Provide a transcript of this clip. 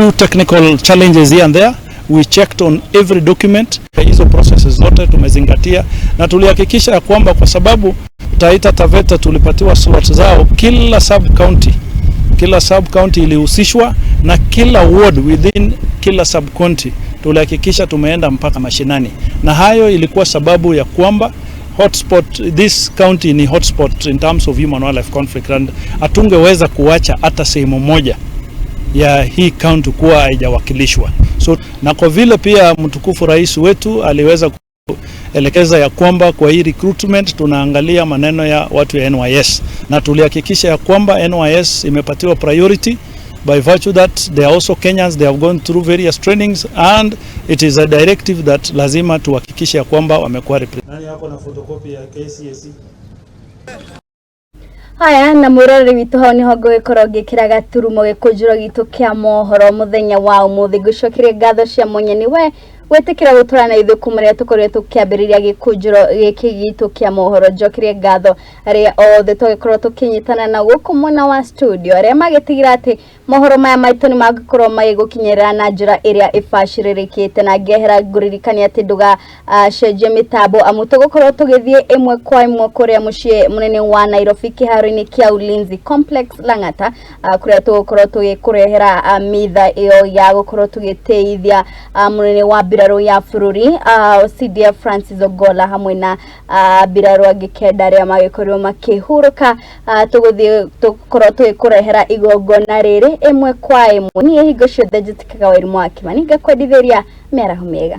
Few technical challenges here and there. We checked on every document. Hizo processes zote tumezingatia na tulihakikisha ya kwamba kwa sababu Taita Taveta tulipatiwa slots zao, kila sub county, kila sub county ilihusishwa na kila ward within kila sub county tulihakikisha tumeenda mpaka mashinani, na hayo ilikuwa sababu ya kwamba hotspot, this county ni hotspot in terms of human wildlife conflict, and hatungeweza kuacha hata sehemu moja ya hii county kuwa haijawakilishwa. So na kwa vile pia mtukufu rais wetu aliweza kuelekeza ya kwamba kwa hii recruitment tunaangalia maneno ya watu ya NYS, na tulihakikisha ya kwamba NYS imepatiwa priority by virtue that they are also Kenyans, they have gone through various trainings and it is a directive that lazima tuhakikishe ya kwamba wamekuwa. Nani hapo na photocopy ya KCSE? Haya, na mwiroreri witũ, hau niho ngũgĩkorwo ngĩkĩra gaturumo gĩkũnjĩro gitũ kĩa mohoro mũthenya wa ũmũthĩ. Ngũcokerie ngatho cia mwanya nĩ we gwĩtĩkĩra gũtũra na ithuĩ kuma rĩrĩa tũkorirwo tũkĩambĩrĩria gĩkũnjĩro gĩkĩ gitũ kĩa mohoro. Njokerie ngatho arĩa othe twagĩkorwo tũkĩnyitana na gũkũ mwena wa studio, arĩa magĩtigĩra atĩ mohoro maya maitũ nĩ mangĩkorwo magĩgũkinyĩrĩra na njĩra ĩrĩa ĩbacĩrĩrĩkĩte. Na ngehera ngũririkania atĩ ndũgacenjie mĩtambo, amu tũgũkorwo tũgĩthiĩ ĩmwe kwa ĩmwe kũrĩa mũciĩ mũnene wa Nairobi, kĩharo-inĩ kĩa Ulinzi Complex Lang'ata, kũrĩa tũgũkorwo tũgĩkũrehera mitha ĩyo ya gũkorwo tũgĩtĩithia mũnene wa mbirarũ ya bũrũri, CDF Francis Ogolla, hamwe na mbirarũ angĩ 9 arĩa magĩkorirwo makĩhurũka. Tũgũthiĩ tũgũkorwo tũgĩkũrehera igongona rĩrĩ ĩmwe kwa ĩmwe. Niĩ hingo ciothe njĩtĩkaga Wairimũ wa Kĩmani, ngakwendithĩria mĩaraho mĩega.